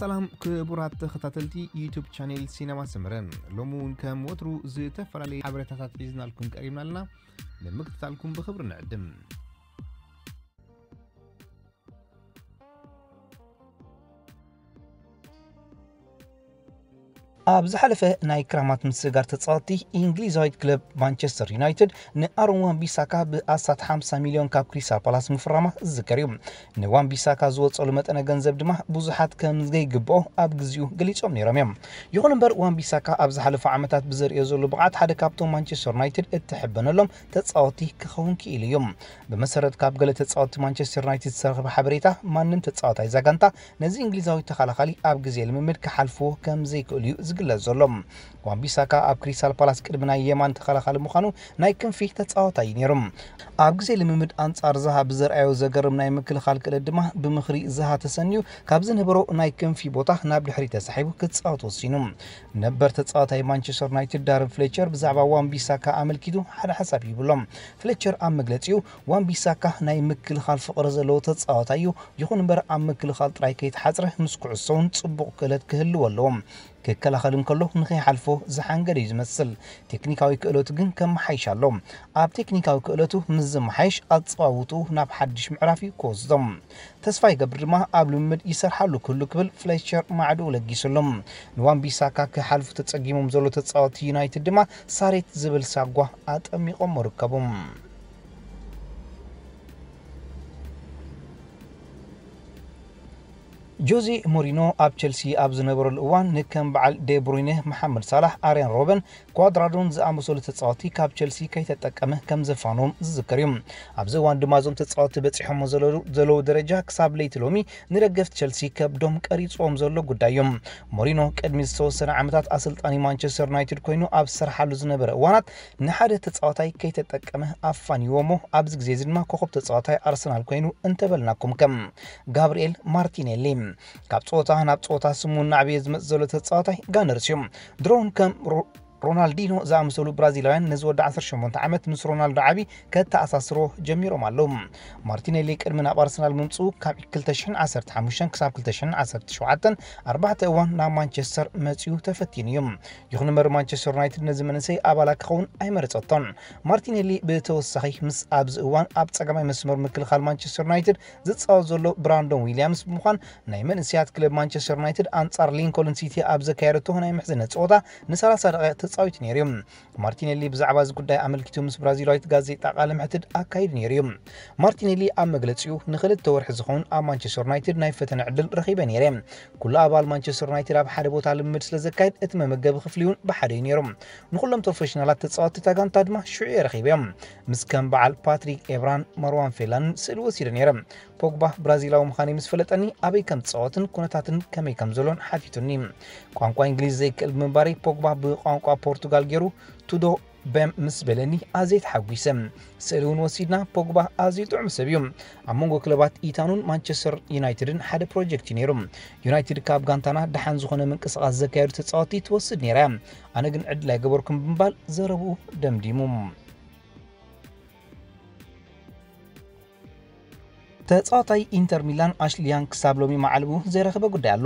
ሰላም ክቡራት ተኸታተልቲ ዩቱብ ቻኔል ሲነማ ሰመረ፣ ሎሚ እውን ከም ወትሩ ዝተፈላለዩ ሓበሬታታት ሒዝናልኩም ቀሪብና ኣለና። ንምክትታልኩም ብኽብሪ ንዕድም። ኣብ ዝሓለፈ ናይ ክራማት ምስግጋር ተጻወትቲ፣ እንግሊዛዊት ክለብ ማንቸስተር ዩናይትድ ንኣሮን ዋን ቢሳካ ብኣስታት ሓምሳ ሚልዮን ካብ ክሪስታል ፓላስ ምፍራማ ዝዝከር እዩ። ንዋን ቢሳካ ዝወጸሉ መጠነ ገንዘብ ድማ ብዙሓት ከም ዘይግብኦ ኣብ ግዜኡ ገሊጾም ነይሮም እዮም። ይኹን እምበር፣ ዋን ቢሳካ ኣብ ዝሓለፉ ዓመታት ብዘርእዮ ዘሎ ብቕዓት ሓደ ካብቶም ማንቸስተር ዩናይትድ እትሕበነሎም ተጻወትቲ ክኸውን ክኢሉ እዩ። ብመሰረት ካብ ገለ ተጻወትቲ ማንቸስተር ዩናይትድ ዝተረኽበ ሓበሬታ፣ ማንም ተጻዋታይ እዛ ጋንታ ነዚ እንግሊዛዊ ተኸላኻሊ ኣብ ግዜ ልምምድ ክሓልፍዎ ከም ዘይክእሉ እዩ ዝግለጽ ዘሎ። ዋን ቢሳካ ኣብ ክሪስታል ፓላስ ቅድሚ ናይ የማን ተኸላኻሊ ምዃኑ ናይ ክንፊ ተጻዋታይ እዩ ነይሩ። ኣብ ግዜ ልምምድ ኣንጻር ዛሃ ብዘርኣዮ ዘገርም ናይ ምክልኻል ክእለት ድማ፣ ብምኽሪ ዛሃ ተሰንዩ ካብ ዝነበሮ ናይ ክንፊ ቦታ ናብ ድሕሪት ተሳሒቡ ክጻወት ወሲኑ። ነበር ተጻዋታይ ማንቸስተር ዩናይትድ ዳርን ፍሌቸር ብዛዕባ ዋን ቢሳካ ኣመልኪቱ ሓደ ሓሳብ ሂቡ ኣሎ። ፍሌቸር ኣብ መግለጺኡ፣ ዋን ቢሳካ ናይ ምክልኻል ፍቕሪ ዘለዎ ተጻዋታይ እዩ። ይኹን እምበር፣ ኣብ ምክልኻል ጥራይ ከይተሓጽረ፣ ምስ ኩዕሶ እውን ጽቡቕ ክእለት ክህልዎ ኣለዎ። ክከላኸል እንከሎ ንኸይሓልፎ ዝሓንገደ እዩ ዝመስል። ቴክኒካዊ ክእለቱ ግን ከመሓይሽ ኣሎ። ኣብ ቴክኒካዊ ክእለቱ ምስ ዝመሓይሽ፣ ኣጸዋውትኡ ናብ ሓድሽ ምዕራፍ እዩ ክወስዶ። ተስፋ ይገብር ድማ ኣብ ልምምድ ይሰርሓሉ ክህሉ፣ ክብል ፍሌቸር ማዕድኡ ለጊሱ ኣሎ። ንዋን ቢሳካ ክሓልፉ ተጸጊሞም ዘሎ ተጻወትቲ ዩናይትድ ድማ ሳሬት ዝብል ሳጓ ኣጠሚቖም ርከቡ። ጆዜ ሞሪኖ ኣብ ቸልሲ ኣብ ዝነበረሉ እዋን፣ ንከም በዓል ዴብሩይነ፣ መሓመድ ሳላሕ፣ ኣርያን ሮበን፣ ኳድራዶን ዝኣመሰሉ ተጻወትቲ ካብ ቸልሲ ከይተጠቀመ ከም ዘፋንዎም ዝዝከር እዩ። ኣብዚ እዋን ድማ እዞም ተጻወትቲ በጺሖሞ ዘለዉ ዘለዉ ደረጃ ክሳብ ለይቲ ሎሚ ንደገፍቲ ቸልሲ ከብዶም ቀሪጽዎም ዘሎ ጉዳይ እዩ። ሞሪኖ ቅድሚ ዝተወሰነ ዓመታት ኣሰልጣኒ ማንቸስተር ዩናይትድ ኮይኑ ኣብ ዝሰርሓሉ ዝነበረ እዋናት ንሓደ ተጻዋታይ ከይተጠቀመ ኣፋንይዎ እሞ ኣብዚ ግዜ እዚ ድማ ኮኸብ ተጻዋታይ ኣርሰናል ኮይኑ እንተበልናኩም ከም ጋብርኤል ማርቲኔሊ። ካብ ጸወታ ናብ ጸወታ ስሙ እናዕበየ ዝመጽእ ዘሎ ተጻዋታይ ጋነርስ እዩ። ድሮውን ከም ሮ- ሮናልዲኖ ዝኣመሰሉ ብራዚላውያን ነዚ ወዲ ዓሰርተ ሸሞንተ ዓመት ምስ ሮናልዶ ዓቢ ከተኣሳስሮ ጀሚሮም ኣለዉ። ማርቲኔሊ ቅድሚ ናብ ኣርሰናል ምምጽኡ ካብ ክልተ ሽሕን ዓሰርተ ሓሙሽተን ክሳብ ክልተ ሽሕን ዓሰርተ ሸውዓተን ኣርባዕተ እዋን ናብ ማንቸስተር መጺኡ ተፈቲኑ እዩ። ይኹን እምበር ማንቸስተር ዩናይትድ ነዚ መንእሰይ ኣባላ ክኸውን ኣይመረጸቶን። ማርቲኔሊ ብተወሳኺ ምስ ኣብዚ እዋን ኣብ ጸጋማይ መስመር ምክልኻል ማንቸስተር ዩናይትድ ዝጻወት ዘሎ ብራንዶን ዊልያምስ ብምዃን ናይ መንእሰያት ክለብ ማንቸስተር ዩናይትድ ኣንጻር ሊንኮልን ሲቲ ኣብ ዘካየደቶ ናይ ምሕዝነት ጸወታ ንሰላሳ ደቂቕ ተጻዊቱ ነይሩ እዩ። ማርቲኔሊ ብዛዕባ እዚ ጉዳይ ኣመልኪቱ ምስ ብራዚላዊት ጋዜጣ ቃለ መሕትት ኣካይዱ ነይሩ እዩ። ማርቲኔሊ ኣብ መግለጺኡ፣ ንኽልተ ወርሒ ዝኸውን ኣብ ማንቸስተር ዩናይትድ ናይ ፈተነ ዕድል ረኺበ ነይረ። ኩሉ ኣባል ማንቸስተር ዩናይትድ ኣብ ሓደ ቦታ ልምምድ ስለ ዘካይድ፣ እቲ መመገቢ ክፍሊ እውን ብሓደ እዩ ነይሩ። ንኹሎም ፕሮፌሽናላት ተጻወትቲ እታ ጋንታ ድማ ሽዑ እየ ረኺበዮም። ምስ ከም በዓል ፓትሪክ ኤብራን፣ መርዋን ፌላንን ስእሊ ወሲደ ነይረ። ፖግባ ብራዚላዊ ምዃነይ ምስ ፈለጠኒ፣ ኣበይ ከም ዝጻወትን ኩነታትን ከመይ ከም ዘሎን ሓቲቱኒ። ቋንቋ እንግሊዝ ዘይክእል ብምንባረይ፣ ፖግባ ብቋንቋ ፖርቱጋል ገይሩ ቱዶ በም ምስ በለኒ ኣዝየ ተሓጒሰ። ስእሊ እውን ወሲድና። ፖግባ ኣዝዩ ጥዑም ሰብ እዩ። ኣብ መንጎ ክለባት ኢታኑን ማንቸስተር ዩናይትድን ሓደ ፕሮጀክት እዩ ነይሩ። ዩናይትድ ካብ ጋንታና ደሓን ዝኾነ ምንቅስቓስ ዘካየዱ ተጻወትቲ ትወስድ ነይራ እያ። ኣነ ግን ዕድል ኣይገበርኩን ብምባል ዘረብኡ ደምዲሙ። ተጻዋታይ ኢንተር ሚላን ኣሽሊ ያንግ ክሳብ ሎሚ ማዕልቡ ዘይረኸበ ጉዳይ ኣሎ።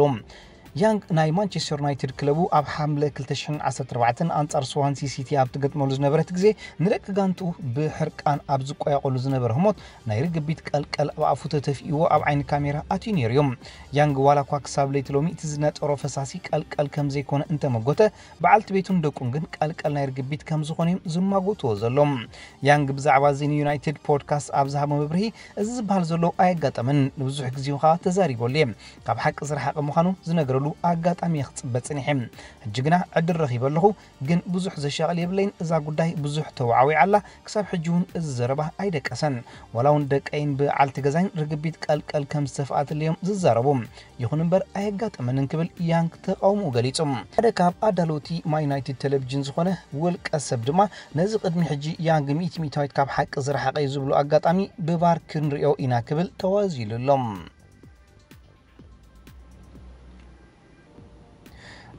ያንግ ናይ ማንቸስተር ዩናይትድ ክለቡ ኣብ ሓምለ ክልተ ሽሕን ዓሰርተ ኣርባዕተን ኣንጻር ስዋንሲ ሲቲ ኣብ ትገጥመሉ ዝነበረት ግዜ ንደቂ ጋንቱ ብሕርቃን ኣብ ዝቆያቆሉ ዝነበረ ህሞት ናይ ርግቢት ቀልቀል ኣብ ኣፉ ተተፊእዎ ኣብ ዓይኒ ካሜራ ኣትዩ ነይሩ እዩ። ያንግ ዋላ እኳ ክሳብ ለይቲ ሎሚ እቲ ዝነጠሮ ፈሳሲ ቀልቀል ከም ዘይኮነ እንተመጎተ፣ በዓልቲ ቤቱን ደቁን ግን ቀልቀል ናይ ርግቢት ከም ዝኾነ እዮም ዝማጎትዎ ዘሎ። ያንግ ብዛዕባ እዚ ንዩናይትድ ፖድካስት ኣብ ዝሃቦ መብርሂ፣ እዚ ዝበሃል ዘሎ ኣየጋጠመን፣ ንብዙሕ ግዜ ኸኣ ተዛሪበሉ እየ። ካብ ሓቂ ዝረሓቐ ምዃኑ ዝነገረሉ ኣጋጣሚ እየ ክጽበ ጸኒሐ። ሕጂ ግና ዕድል ረኺበ ኣለኹ፣ ግን ብዙሕ ዘሻቕል የብለይን። እዛ ጉዳይ ብዙሕ ተወዓዊዓ ኣላ። ክሳብ ሕጂ እውን እዚ ዘረባ ኣይደቀሰን። ዋላ እውን ደቀይን በዓልቲ ገዛይን ርግቢት ቀልቀል ከም ዝተፍኣትለዮም ዝዛረቡ። ይኹን እምበር ኣየጋጠመንን ክብል ያንግ ተቓውሞኡ ገሊጹ። ሓደ ካብ ኣዳለውቲ ማይ ዩናይትድ ቴሌቪዥን ዝኾነ ውልቀ ሰብ ድማ ነዚ ቅድሚ ሕጂ ያንግ ሚእቲ ሚእታዊት ካብ ሓቂ ዝረሓቐ እዩ ዝብሎ ኣጋጣሚ ብቫር ክንርእዮ ኢና ክብል ተዋዚሉ ኣሎ።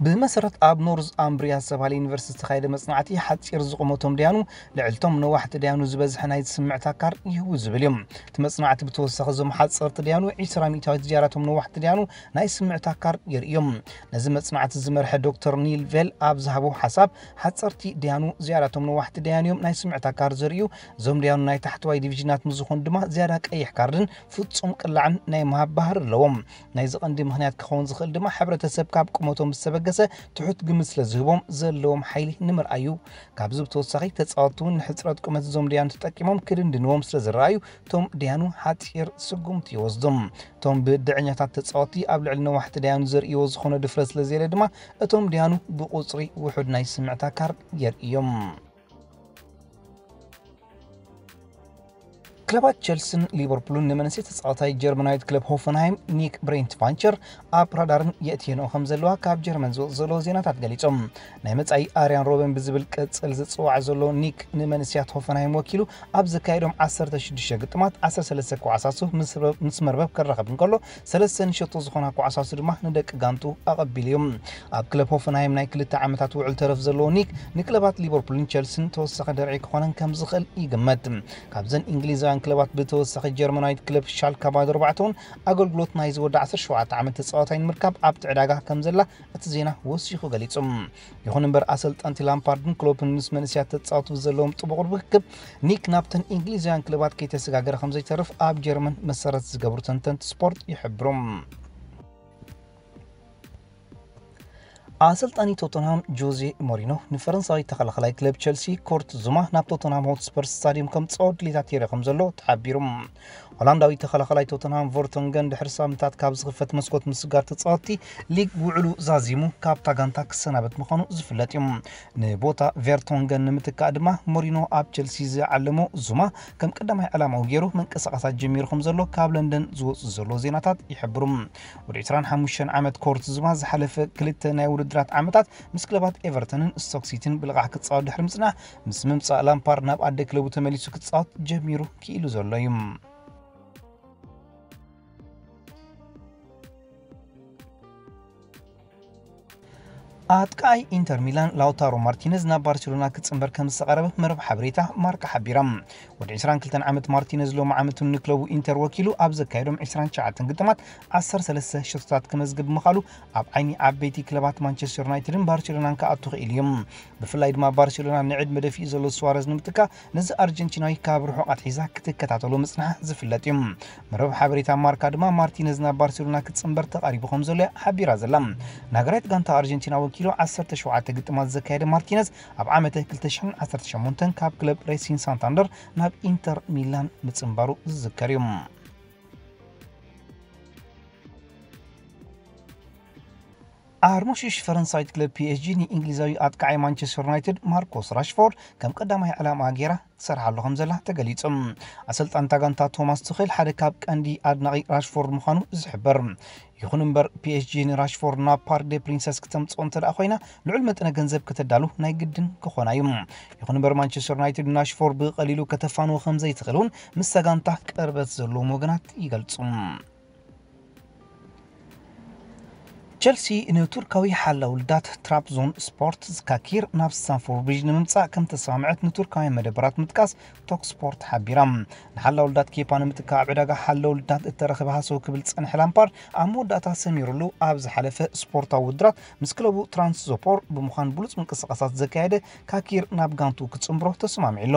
ብመሰረት ኣብ ኖርዝ ኣምብሪያ ዝተባሃለ ዩኒቨርሲቲ ዝተኻየደ መጽናዕቲ፣ ሓጺር ዝቑመቶም ደያኑ ልዕልቶም ነዋሕቲ ደያኑ ዝበዝሐ ናይ ዝስምዕታ ካር ይህቡ ዝብል እዩ። እቲ መጽናዕቲ ብተወሳኺ እዞም ሓጸርቲ ደያኑ ዒስራ ሚእታዊት ዝያዳቶም ነዋሕቲ ደያኑ ናይ ስምዕታ ካር የርእዮም። ነዚ መጽናዕቲ ዝመርሐ ዶክተር ኒል ቬል ኣብ ዝሃቦ ሓሳብ፣ ሓጸርቲ ደያኑ ዝያዳቶም ነዋሕቲ ደያኑ እዮም ናይ ስምዕታ ካር ዘርእዩ። እዞም ደያኑ ናይ ታሕተዋይ ዲቪዥናት ምስ ዝኾኑ ድማ ዝያዳ ቀይሕ ካርድን ፍጹም ቅላዕን ናይ ምሃብ ባህሪ ኣለዎም። ናይዚ ቀንዲ ምኽንያት ክኸውን ዝኽእል ድማ ሕብረተሰብ ካብ ቁመቶም ዝተበገሰ ትሑት ግምት ስለ ዝህቦም ዘለዎም ሓይሊ ንምርኣዩ። ካብዚ ብተወሳኺ ተጻወትቲ እውን ንሕጽረት ቁመት እዞም ደያኑ ተጠቂሞም ክድንድንዎም ስለ ዝረኣዩ እቶም ደያኑ ሓጺር ስጉምቲ ይወስዱ። እቶም ብድዐኛታት ተጻወትቲ ኣብ ልዕሊ ነዋሕቲ ደያኑ ዘርእይዎ ዝኾነ ድፍረት ስለ ዘየለ ድማ እቶም ደያኑ ብቁጽሪ ውሑድ ናይ ስምዕታ ካር የርእዮም። ክለባት ቸልስን ሊቨርፑልን ንመንእሰይ ተጻዋታይ ጀርመናዊት ክለብ ሆፈንሃይም ኒክ ብሬንት ፋንቸር ኣብ ራዳርን የእትየንኦ ከም ዘለዋ ካብ ጀርመን ዝወጽእ ዘሎ ዜናታት ገሊጾም። ናይ መጻኢ ኣርያን ሮበን ብዝብል ቅጽል ዝጽዋዕ ዘሎ ኒክ ንመንእሰያት ሆፈንሃይም ወኪሉ ኣብ ዘካየዶም ዓሰርተ ሽዱሽተ ግጥማት ዓሰርተ ሰለስተ ክዋሳሱ ምስ ረ-፣ ምስ መርበብ ክራኸብ እንከሎ፣ ሰለስተ ንሸቶ ዝኾና ክዋሳሱ ድማ ንደቂ ጋንቱ ኣቐቢሉ እዩ። ኣብ ክለብ ሆፈንሃይም ናይ ክልተ ዓመታት ውዕል ተረፍ ዘለዎ ኒክ ንክለባት ሊቨርፑልን ቸልስን ተወሳኺ ደርዒ ክኾነን ከም ዝኽእል ይግመት። ካብዘን እንግሊዛውያን ክለባት ብተወሳኺ ጀርመናዊት ክለብ ሻልካ ባዶ ኣርባዕተ እውን ኣገልግሎት ናይዚ ወዲ ዓሰርተ ሸውዓተ ዓመት ተጻዋታይ ንምርካብ ኣብቲ ዕዳጋ ከም ዘላ እቲ ዜና ወሲኹ ገሊጹ። ይኹን እምበር ኣሰልጠንቲ ላምፓርድን ክሎፕን ምስ መንእሰያት ተጻወቱ ዘለዎም ጥቡቕ ርክብ ኒክ ናብተን እንግሊዛውያን ክለባት ከይተሰጋገረ ከም ዘይተርፍ ኣብ ጀርመን መሰረት ዝገብሩ ተንተንቲ ስፖርት ይሕብሩ። ኣሰልጣኒ ቶተንሃም ጆዜ ሞሪኖ ንፈረንሳዊ ተኸላኸላይ ክለብ ቸልሲ ኮርት ዙማ ናብ ቶተንሃም ሆትስፐርስ ስታዲየም ከምጽኦ ድሌታት የርኢ ከም ዘሎ ተሓቢሩ። ሆላንዳዊ ተኸላኸላይ ቶተንሃም ቨርቶንገን ድሕሪ ሳምንታት ካብ ዝኽፈት መስኮት ምስጋር ተጻወትቲ ሊግ ውዕሉ ዛዚሙ ካብታ ጋንታ ክሰናበት ምዃኑ ዝፍለጥ እዩ። ንቦታ ቨርቶንገን ንምትካእ ድማ ሞሪኖ ኣብ ቸልሲ ዝዓለሞ ዙማ ከም ቀዳማይ ዕላማኡ ገይሩ ምንቅስቃሳት ጀሚሩ ከም ዘሎ ካብ ለንደን ዝወፁ ዘሎ ዜናታት ይሕብሩ። ወዲ ዕስራን ሓሙሽተን ዓመት ኮርት ዙማ ዝሓለፈ ክልተ ናይ ውድድራት ዓመታት ምስ ክለባት ኤቨርተንን ስቶክ ሲቲን ብልቓሕ ክፃወት ድሕሪ ምፅናሕ፣ ምስ ምምፃእ ላምፓርድ ናብ ኣደ ክለቡ ተመሊሱ ክፃወት ጀሚሩ ክኢሉ ዘሎ እዩ። ኣጥቃዓይ ኢንተር ሚላን ላውታሮ ማርቲነዝ ናብ ባርሴሎና ክጽንበር ከም ዝተቐረበ መረብ ሓበሬታ ማርካ ሓቢራ። ወዲ ዕስራን ክልተን ዓመት ማርቲነዝ ሎሚ ዓመቱ ንክለቡ ኢንተር ወኪሉ ኣብ ዘካየዶም ዕስራን ትሽዓተን ግጥማት ዓሰርተ ሰለስተ ሸቶታት ክመዝግብ ምኻሉ ኣብ ዓይኒ ዓበይቲ ክለባት ማንቸስተር ዩናይትድን ባርሴሎናን ክኣቱ ክኢሉ እዩ። ብፍላይ ድማ ባርሴሎና ንዕድመ ደፊኡ ዘሎ ሱዋረዝ ንምትካእ ነዚ ኣርጀንቲናዊ ካብ ርሑቕ ኣትሒዛ ክትከታተሎ ምጽንሓ ዝፍለጥ እዩ። መርበብ ሓበሬታ ማርካ ድማ ማርቲነዝ ናብ ባርሴሎና ክትጽንበር ተቓሪቡ ከም ዘሎ እያ ሓቢራ ዘላ። ናገራይት ጋንታ ኣርጀንቲና ወኪሉ ዓሰርተ ሸውዓተ ግጥማት ዘካየደ ማርቲነዝ ኣብ ዓመተ ክልተ ሽሕን ዓሰርተ ሸሞንተን ካብ ክለብ ሬሲን ሳንታንደር ናብ ኢንተር ሚላን ምጽንባሩ ዝዝከር እዩ። ኣርሞሽሽ ፈረንሳዊት ክለብ ፒ ኤስ ጂ ንእንግሊዛዊ ኣጥቃዓይ ማንቸስተር ዩናይትድ ማርኮስ ራሽፎርድ ከም ቀዳማይ ዕላማ ገይራ ትሰርሓሉ ከም ዘላ ተገሊጹ። ኣሰልጣን እታ ጋንታ ቶማስ ቱኼል ሓደ ካብ ቀንዲ ኣድናቒ ራሽፎርድ ምዃኑ ዝሕበር። ይኹን እምበር ፒ ኤስ ጂ ንራሽፎርድ ናብ ፓርክ ደ ፕሪንሰስ ክተምጽኦ እንተ ደኣ ኮይና ልዑል መጠነ ገንዘብ ከተዳሉ ናይ ግድን ክኾና እዩ። ይኹን እምበር ማንቸስተር ዩናይትድ ንራሽፎርድ ብቐሊሉ ከተፋንዎ ከም ዘይትኽእል እውን ምስታ ጋንታ ቅርበት ዘለዎም ወገናት ይገልጹ። ቸልሲ ንቱርካዊ ሓላው ልዳት ትራብዞን ስፖርት ካኪር ናብ ስታንፎርድ ብሪጅ ንምምጻእ ከም ተሰማምዐት ንቱርካውያን መደበራት ምጥቃስ ቶክ ስፖርት ሓቢራ። ንሓላው ልዳት ኬፓ ንምትካእ ኣብ ዕዳጋ ሓላው ልዳት እተረኸበ ሃሰው ክብል ዝጸንሐ ላምፓርድ ኣብ መወዳእታ ሰሚሩሉ ኣብ ዝሓለፈ ስፖርታዊ ውድድራት ምስ ክለቡ ትራንስዞፖር ብምዃን ብሉጽ ምንቅስቃሳት ዘካየደ ካኪር ናብ ጋንቱ ክጽንብሮ ተሰማሚዑ ኣሎ።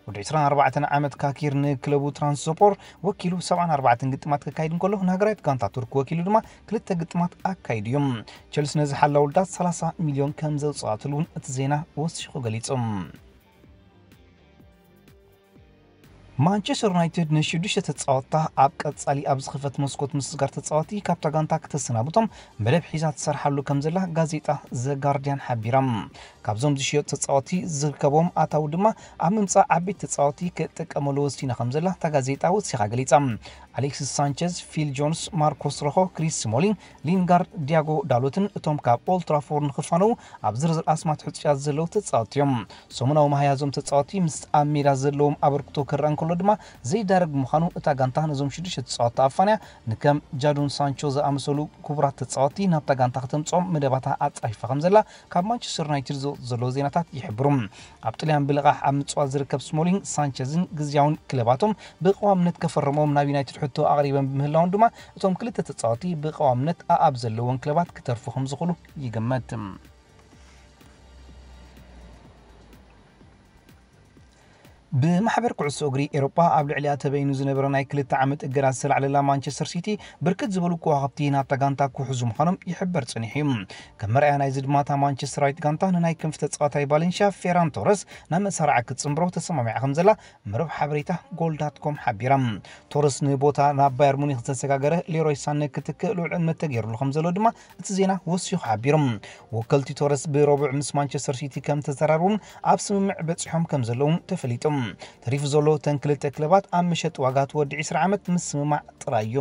ወዲ ዕስራን ኣርባዕተን ዓመት ካኪር ንክለቡ ትራንስዞፖር ወኪሉ ሰብዓን ኣርባዕተን ግጥማት ከካይድ እንከሎ፣ ንሃገራዊት ጋንታ ቱርክ ወኪሉ ድማ ክልተ ግጥማት ኣካይዱ እዩ። ቸልሲ ነዚ ሓላው ልዳት ሰላሳ ሚልዮን ከም ዘውጽኣትሉ እውን እቲ ዜና ወሲኹ ገሊጹ። ማንቸስተር ዩናይትድ ንሽዱሽተ ተጻወትታ ኣብ ቀጻሊ ኣብ ዝኽፈት መስኮት ምስጋር ተጻወቲ ካብታ ጋንታ ክተሰናብቶም መደብ ሒዛ ትሰርሓሉ ከም ዘላ ጋዜጣ ዘ ጋርዲያን ሓቢራ። ካብዞም ዝሽየጡ ተጻወቲ ዝርከቦም ኣታዊ ድማ ኣብ ምምጻእ ዓበይቲ ተጻወቲ ክጥቀመሉ ወሲና ከም ዘላ እታ ጋዜጣ ወሲኻ ገሊጻ። ኣሌክሲስ ሳንቸዝ፣ ፊል ጆንስ፣ ማርኮስ ሮኾ፣ ክሪስ ስሞሊንግ፣ ሊንጋርድ፣ ዲያጎ ዳሎትን እቶም ካብ ኦልትራፎርድ ንኽፋነዉ ኣብ ዝርዝር ኣስማት ሕጹያት ዘለዉ ተጻወትቲ እዮም። ሰሙናዊ መሃያ እዞም ተጻወትቲ ምስ ኣብ ሜዳ ዘለዎም ኣበርክቶ ክረአ እንከሎ ድማ ዘይዳረግ ብምዃኑ እታ ጋንታ ነዞም ሽዱሽተ ተጻወትቲ ኣፋንያ ንከም ጃዶን ሳንቾ ዝኣመሰሉ ክቡራት ተጻወትቲ ናብታ ጋንታ ከተምጽኦም መደባታ ኣጻፊፋ ከም ዘላ ካብ ማንቸስተር ዩናይትድ ዝወጽእ ዘለዉ ዜናታት ይሕብሩ። ኣብ ጥልያን ብልቓሕ ኣብ ምጽዋት ዝርከብ ስሞሊንግ፣ ሳንቸዝን ግዝያውን ክለባቶም ብቐዋምነት ከፈርምዎም ናብ ዩናይትድ ሕቶ ኣቕሪበን ብምህላውን ድማ እቶም ክልተ ተጻወቲ ብቐዋምነት ኣኣብ ዘለዎም ክለባት ክተርፉ ከም ዝኽእሉ ይግመት። ብማሕበር ኩዕሶ እግሪ ኤሮጳ ኣብ ልዕሊኣ ተበይኑ ዝነበረ ናይ ክልተ ዓመት እገዳ ዝተላዕለላ ማንቸስተር ሲቲ ብርክት ዝበሉ ከዋኽብቲ ናብታ ጋንታ ክውሕዙ ምዃኖም ይሕበር ጸኒሑ እዩ። ከም መርኣያ ናይዚ ድማ እታ ማንቸስተራዊት ጋንታ ንናይ ክንፊ ተጻዋታይ ቫሌንሽያ ፌራን ቶረስ ናብ መሳርዓ ክትጽንብሮ ተሰማሚዓ ከም ዘላ መረብ ሓበሬታ ጎል ዳት ኮም ሓቢራ። ቶረስ ንቦታ ናብ ባየር ሙኒክ ዝተሰጋገረ ሌሮይ ሳነ ክትክእ ልዑል እምነት ተገይሩሉ ከም ዘሎ ድማ እቲ ዜና ወሲኹ ሓቢሩ። ወከልቲ ቶረስ ብረቡዕ ምስ ማንቸስተር ሲቲ ከም ተዘራረቡን ኣብ ስምምዕ በጺሖም ከም ዘለውን ተፈሊጡ። ተሪፉ ዘሎ እተን ክልተ ክለባት ኣብ መሸጢ ዋጋ እቲ ወዲ ዕስራ ዓመት ምስምማዕ ጥራይ እዩ።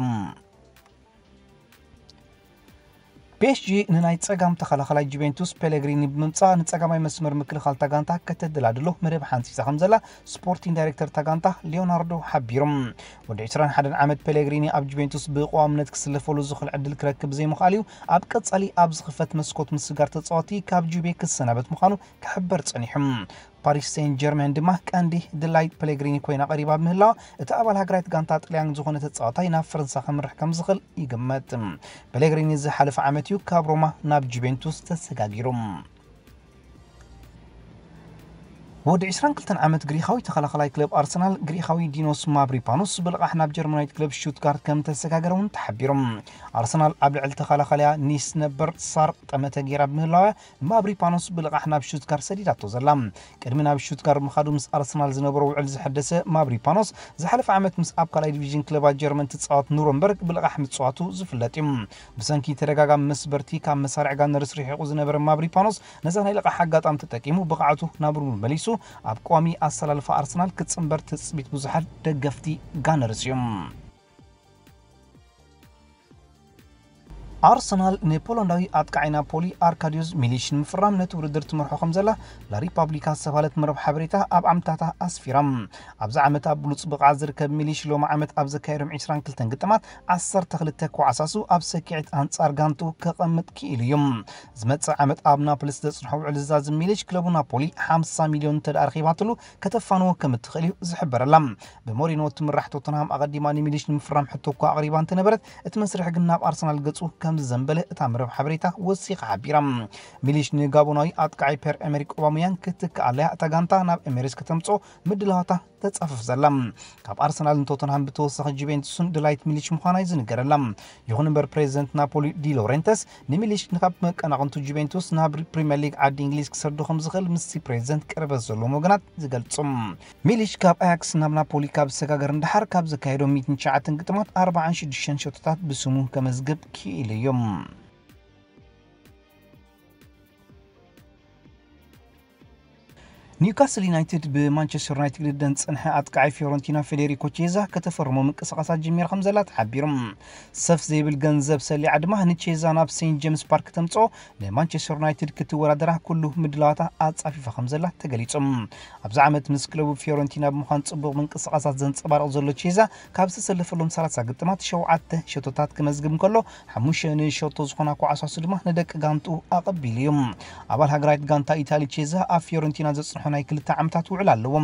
ፒ ኤስ ጂ ንናይ ጸጋም ተኸላኸላይ ጁቬንቱስ ፔሌግሪኒ ብምምጻእ ንጸጋማይ መስመር ምክልኻል እታ ጋንታ ከተደላድሎ መደብ ሓንጺጻ ከም ዘላ ስፖርቲንግ ዳይሬክተር እታ ጋንታ ሊዮናርዶ ሓቢሩ። ወዲ ዕስራን ሓደን ዓመት ፔሌግሪኒ ኣብ ጁቬንቱስ ብቐዋምነት ክስለፈሉ ዝኽእል ዕድል ክረክብ ዘይምኽኣል እዩ ኣብ ቀጻሊ ኣብ ዝኽፈት መስኮት ምስጋር ተጻወቲ ካብ ጁቬ ክሰናበት ምዃኑ ክሕበር ጸኒሑ። ፓሪስ ሴን ጀርሜን ድማ ቀንዲ ድላይ ፔሌግሪኒ ኮይና ቀሪባ ብምህላዋ እቲ ኣባል ሃገራዊት ጋንታ ጥልያን ዝኾነ ተጻዋታይ ናብ ፈረንሳ ከምርሕ ከም ዝኽእል ይግመት። ፔሌግሪኒ ዝሓለፈ ዓመት እዩ ካብ ሮማ ናብ ጁቬንቱስ ተሰጋጊሩ። ወዲ ዕስራን ክልተን ዓመት ግሪኻዊ ተኸላኸላይ ክለብ ኣርሰናል ግሪኻዊ ዲኖስ ማብሪፓኖስ ብልቓሕ ናብ ጀርመናዊት ክለብ ሽቱትጋርት ከም ተሰጋገረ እውን ተሓቢሩ። ኣርሰናል ኣብ ልዕሊ ተኸላኸላያ ኒስ ነበር ሳር ጠመተ ገይራ ብምህላዋ ማብሪፓኖስ ብልቓሕ ናብ ሽቱትጋርት ሰዲዳቶ ዘላ። ቅድሚ ናብ ሽቱትጋርት ምኻዱ ምስ ኣርሰናል ዝነበሮ ውዕል ዝሐደሰ ማብሪፓኖስ ዝሓለፈ ዓመት ምስ ኣብ ካልኣይ ዲቪዥን ክለባት ጀርመን ትጻወት ኑረምበርግ ብልቓሕ ምጽዋቱ ዝፍለጥ እዩ። ብሰንኪ ተደጋጋሚ መስበርቲ ካብ መሳርዕ ጋነርስ ርሒቑ ዝነበረ ማብሪፓኖስ ነዛ ናይ ልቓሕ ኣጋጣሚ ተጠቂሙ ብቕዓቱ ናብ ሩሙ መሊሱ ኣብ ቀዋሚ ኣሰላልፋ ኣርሰናል ክጽንበር ትጽቢት ብዙሓት ደገፍቲ ጋነርስ እዩ። ኣርሰናል ንፖላንዳዊ ኣጥቃዓይ ናፖሊ ኣርካዲዮስ ሚሊሽ ንምፍራም ነቲ ውድድር ትመርሖ ከም ዘላ ላሪፓብሊካ ዝተባህለት መረብ ሓበሬታ ኣብ ዓምድታታ ኣስፊራ። ኣብዚ ዓመት ኣብ ብሉጽ ብቕዓት ዝርከብ ሚሊሽ ሎሚ ዓመት ኣብ ዘካየዶም ዕስራን ክልተን ግጥማት ዓሰርተ ክልተ ክዋዕሳሱ ኣብ ሰኪዕት ኣንጻር ጋንቱ ከቐምጥ ክኢሉ እዩ። ዝመጽእ ዓመት ኣብ ናፖሊ ዘጽንሖ ውዕል ዝዛዝም ሚሊሽ ክለቡ ናፖሊ ሓምሳ ሚልዮን እንተደኣ ረኺባትሉ ከተፋንዎ ከም እትኽእል እዩ ዝሕበረላ። ብሞሪኖ እትምራሕ ቶተንሃም ኣቐዲማ ንሚሊሽ ንምፍራም ሕቶ እኳ ኣቕሪባ እንተነበረት እቲ መስርሕ ግን ናብ ኣርሰናል ገጹ ከም ዝዘንበለ እታ መረብ ሓበሬታ ወሲኻ ሓቢራ። ሚሊሽ ንጋቦናዊ ኣጥቃዓይ ፔር ኤመሪክ ኦባመያንግ ክትክእ ኣላያ እታ ጋንታ ናብ ኤሜሬትስ ከተምጽኦ ምድላዋታ ተጻፍፍ ዘላ። ካብ ኣርሰናልን ቶተንሃም ብተወሳኺ ጁቬንቱስን ድላይት ሚሊሽ ምዃና እዩ ዝንገረላ። ይኹን እምበር ፕሬዚደንት ናፖሊ ዲ ሎሬንተስ ንሚሊሽ ንካብ መቀናቕንቱ ጁቬንቱስ ናብ ፕሪምየር ሊግ ዓዲ እንግሊዝ ክሰዶ ከም ዝኽእል ምስቲ ፕሬዚደንት ቅርበት ዘለዎም ወገናት ዝገልጹ። ሚሊሽ ካብ ኣያክስ ናብ ናፖሊ ካብ ዝሰጋገር ንደሓር ካብ ዘካየዶም ሚእትን ትሽዓተን ግጥማት ኣርባዓን ሽዱሽተን ሸቶታት ብስሙ ከመዝግብ ክኢሉ እዩ። ኒውካስል ዩናይትድ ብማንቸስተር ዩናይትድ ክድደን ዝጸንሐ ኣጥቃዓይ ፊዮረንቲና ፌዴሪኮ ቼዛ ከተፈርሞ ምንቅስቓሳት ጀሚራ ከም ዘላ ተሓቢሩ። ሰፍ ዘይብል ገንዘብ ሰሊዓ ድማ ንቼዛ ናብ ሴንት ጄምስ ፓርክ ተምጽኦ ንማንቸስተር ዩናይትድ ክትወዳደራ ኩሉ ምድላዋታ ኣጻፊፋ ከም ዘላ ተገሊጹ። ኣብዚ ዓመት ምስ ክለቡ ፊዮረንቲና ብምዃን ጽቡቕ ምንቅስቓሳት ዘንጸባርቕ ዘሎ ቼዛ ካብ ዝተሰለፈሎም ሰላሳ ግጥማት ሸውዓተ ሸቶታት ክመዝግብ እንከሎ ሓሙሽተ ንሸቶ ዝኾና ኳዕሳሱ ድማ ንደቂ ጋንቱ ኣቐቢሉ እዩ። ኣባል ሃገራዊት ጋንታ ኢታሊ ቼዛ ኣብ ፊዮረንቲና ዘጽንሖ ናይ ክልተ ዓመታት ውዕል ኣለዎ።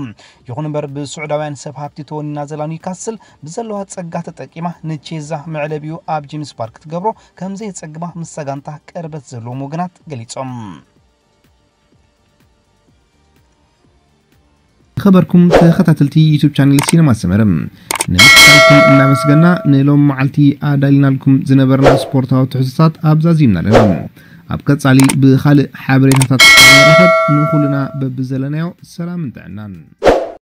ይኹን እምበር ብስዑዳውያን ሰብ ሃብቲ ተወኒና ዘላ ኒውካስል ብዘለዋ ጸጋ ተጠቂማ ንቼዛ መዕለቢኡ ኣብ ጄምስ ፓርክ ክትገብሮ ከም ዘየጸግማ ምስታ ጋንታ ቅርበት ዘለዎም ወገናት ገሊጾም። ዝኸበርኩም ተኸታተልቲ ዩቱብ ቻነል ሲነማ ሰመረ ንምክታልኩም እናመስገና ንሎም መዓልቲ ኣዳሊናልኩም ዝነበርና ስፖርታዊ ትሕዝቶታት ኣብዛዚምና ኣለና። ኣብ ቀጻሊ ብኻልእ ሓበሬታታት ንራኸብ። ንኹልና በብዘለናዮ ሰላምን ጥዕናን።